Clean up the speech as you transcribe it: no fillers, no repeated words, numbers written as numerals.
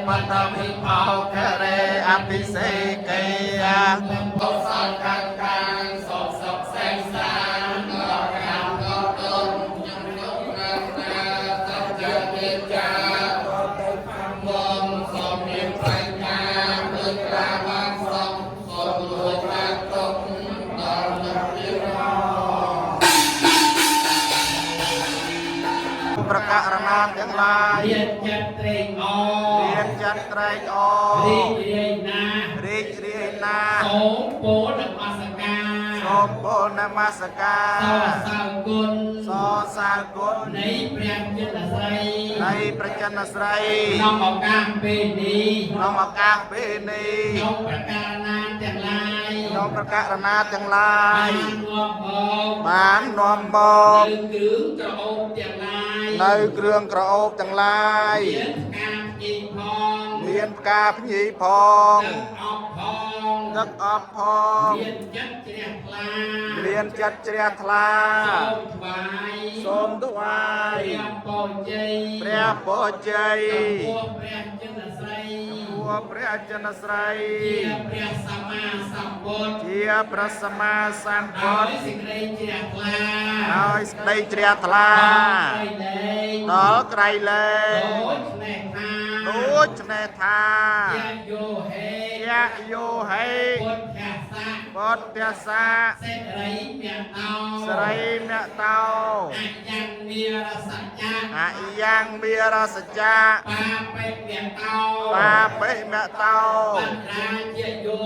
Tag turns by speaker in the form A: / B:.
A: បតវិបោករេអភិសេកេ
B: សង្ឃកាងសុខសុខសេនសានដល់កម្មដល់ទុំខ្ញុំខ្ញុំប្រាថ្នាសច្ចវិជ្ជាមសូមមានបញ្ញាមើលត្រាបានសំសូមរួចបានទុកដល់និព្វាន
A: ប្រកាសណាទាំងឡាយ
B: មានចិត្តត្រេកអរ
A: មានចិត្តត្រេកអរ
B: រីករាយណាស់
A: រីករាយណាស់
B: សូមពោនមស្ការ
A: សូមពោលនមស្កា
B: ស
A: រ
B: រសើរគុណ
A: សរសើរគុណ
B: នៃព្រះចិនស្រី
A: នៃព្រះចិនស្រី
B: ក្នុងឱកាសពេលនេះ
A: ក្នុងឱកាសពេលនេះ
B: ក្នុងប្រការណាទាំងឡាយ
A: ក្នុងប្រកាសណាទាំងឡា
B: បា
A: យ
B: ននាំមក
A: បាននាំមក
B: នៅគ្រឿងក្រអូបទាំងឡាយ
A: នៅគ្រឿងក្រអូបទាំងឡាយ
B: មានផ្កាភ្ញីផង
A: មានផ្កាភ្ញីផង
B: ទឹកអប់ផង
A: ទឹកអប់ផង
B: មានចិត្តជ្រះថ្លា
A: មានចិត្តជ្រះថ្លា
B: សូមថ្វាយ
A: សូមថ្វាយ
B: ព្រះពរជ័យ
A: ព្រះពរជ័យ
B: ចំពោះព្រះចិនស្រី
A: ពោះព្រះចិនស្រី
B: ជាព្រះសម្មាសម្ពុទ្ធ
A: ជាព្រះសម្មាសម្ពុ
B: ដោយ
A: ទ្ធ
B: សេចក្តីជ្រះថ្លា
A: ដោយស្ដីជ្រះថ្លា
B: ដល់ក្រៃលែង
A: ដល់ក្រៃលែង
B: ដូច្នេះថា
A: ដូច្នេះថា
B: ជាយោហេ
A: ជាយោហេ
B: ពុទ្ធសា
A: ពុទ្ធសា
B: សិរីមតោ
A: សរីមតោ
B: អយ៉ាងនិរសច្ចៈ
A: អយ៉ាងមេរសច្ចា
B: បាបិមតោ
A: បាបិមតោ
B: បណ្ដាជាយោ